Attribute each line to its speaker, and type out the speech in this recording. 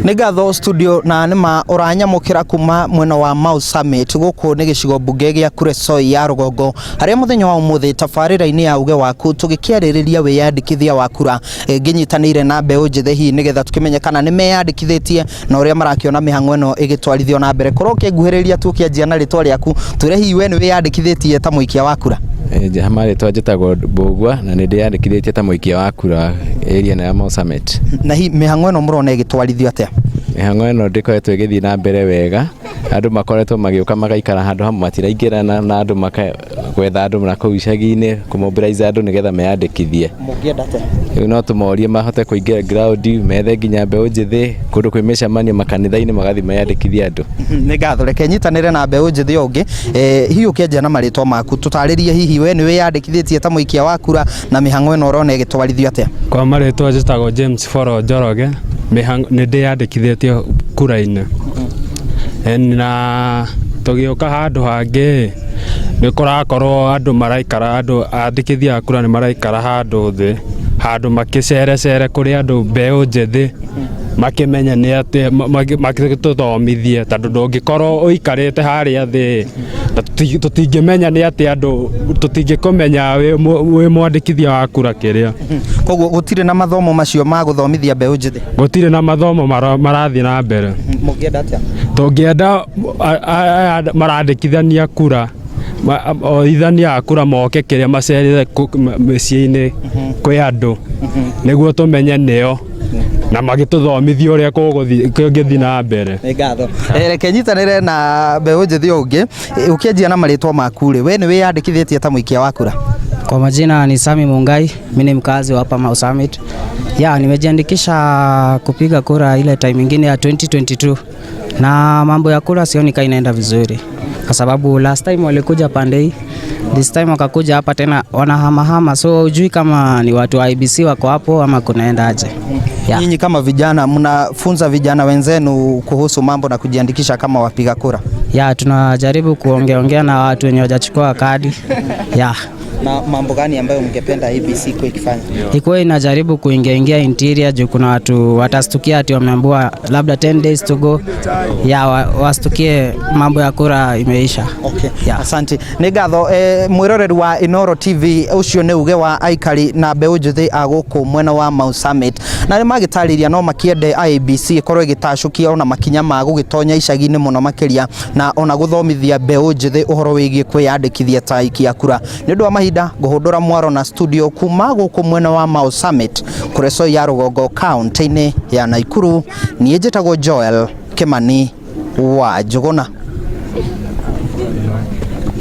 Speaker 1: Nĩ ngatho studio na nĩma ũranyamũkĩra kuma mwena wa Mau Summit. Gũkũ nĩ gĩcigo mbunge gĩa Kuresoi ya rũgongo, harĩa mũthenya wa ũmũthĩ tabarĩra-inĩ ya uge waku tũgĩkĩarĩrĩria wĩyandĩkithia wa kura, ngĩnyitanĩire na mbeũ njĩthĩ hihi nĩgetha tũkĩmenye kana nĩ meyandĩkithĩtie na ũrĩa marakĩona mĩhang'o ĩno ĩgĩtwarithio na mbere. Korwo ũkĩnguhĩrĩria tu ũkĩanjia na rĩtwa rĩaku, twĩre hihi we nĩ wĩyandĩkithĩtie ta mũikia wa kura.
Speaker 2: Marĩtwa njĩtagwo Mbũgua na nĩ ndĩyandĩkithĩtie ta mũikia wa kura area ĩno ya Mau Summit.
Speaker 1: Na hihi mĩhang'o ĩno mũrona ĩgĩtwarithio atĩa?
Speaker 2: Mĩhang'o ĩno ndĩkoretwo ĩgĩthiĩ na mbere wega, andũ makoretwo magĩũka magaikara handũ hamwe matiraingĩrana, na andũ gwetha andũ na kũu icagi-inĩ, kũ mobilize andũ nĩgetha meyandĩkithie.
Speaker 1: Mũngĩenda atĩa?
Speaker 2: Rĩu no tũmorie mahote kũingĩra ground, methe nginya mbeũ njĩthĩ kũndũ kwĩ mĩcemanio makanitha-inĩ, magathiĩ meyandĩkithie andũ.
Speaker 1: Nĩ ngatho. Reke nyitanĩre na mbeũ njĩthĩ ũngĩ. Hihi ũkĩanjia na marĩtwa maku, tũtarĩrie hihi we nĩ wĩyandĩkithĩtie ta mũikia wa kura na mĩhang'o ĩno ũrona ĩgĩtwarithio atĩa?
Speaker 3: Kwa marĩtwa njĩtagwo James Boro Njoroge, nĩ ndĩyandĩkithĩtie kura-inĩ. Na tũgĩũka handũ hangĩ, nĩ kũrakorwo andũ maraikara, andũ andĩkithia a kura nĩ maraikara handũ thĩ, handũ makĩcerecere kũrĩ andũ mbeũ njĩthĩ, makĩmenye nĩ atĩ magĩtũthomithie, tondũ ndũngĩkorwo ũikarĩte harĩa thĩ, na tũtingĩmenya nĩ atĩ andũ, tũtingĩkũmenya wĩ mwandĩkithia wa kura kĩrĩa.
Speaker 1: Koguo gũtirĩ na mathomo macio ma gũthomithia mbeũ njĩthĩ?
Speaker 3: Gũtirĩ na mathomo marathiĩ na mbere.
Speaker 1: Mũngĩenda atĩa?
Speaker 3: Tũngĩenda aya marandĩkithania kura, oithania a kura moke kĩrĩa macerere mĩciĩ-inĩ kwĩ andũ, nĩguo tũmenye nĩo na magĩtũthomithie ũrĩa kũngĩthiĩ na mbere.
Speaker 1: Nĩ ngatho. Reke nyitanĩre na mbeũ njĩthĩ ũngĩ. Ũkĩanjia na marĩtwa maku rĩ, we nĩ wĩyandĩkithĩtie ta mũikia wa kura?
Speaker 4: Kwa majina ni Sami Mungai, mimi ni mkazi wa hapa Mau Summit. Ya, nimejiandikisha kupiga kura ile time ingine ya 2022, na mambo ya kura sioni kama inaenda vizuri, kwa sababu last time walikuja pande hii, this time wakakuja hapa tena, wanahamahama, so hujui kama ni watu wa IEBC wako hapo ama kunaenda aje. Yeah.
Speaker 1: Nyinyi kama vijana mnafunza vijana wenzenu kuhusu mambo na kujiandikisha kama wapiga kura?
Speaker 4: Ya, tunajaribu kuongeaongea na watu wenye hawajachukua kadi. Ya.
Speaker 1: Na mambo gani ambayo mngependa IEBC ikuwe ikifanya?
Speaker 4: Ikuwa inajaribu kuingia ingia interior, juu kuna watu watastukia ati wameambiwa labda 10 days to go, ya wastukie mambo ya kura imeisha.
Speaker 1: Okay.
Speaker 4: Yeah.
Speaker 1: Asante. Nĩ ngatho, mwĩroreri wa Inoro TV. Ũcio nĩ uge wa aikari na mbeũ njĩthĩ a gũkũ mwena wa Mau Summit, na nĩ magĩtarĩria no makĩende IEBC ĩkorwo ĩgĩtacũkia ona makinya ma gũgĩtonya icagi-inĩ mũno makĩria, na ona gũthomithia mbeũ njĩthĩ ũhoro wĩgiĩ kwĩyandĩkithia ta aikia kura. Nĩ ũndũ wa mahinda, ngũhũndũra mwaro na studio kuma gũkũ mwena wa Mau Summit, Kuresoi ya rũgongo, kaunti-inĩ ya Naikuru. Niĩ njĩtagwo Joel Kimani wa Njũgũna.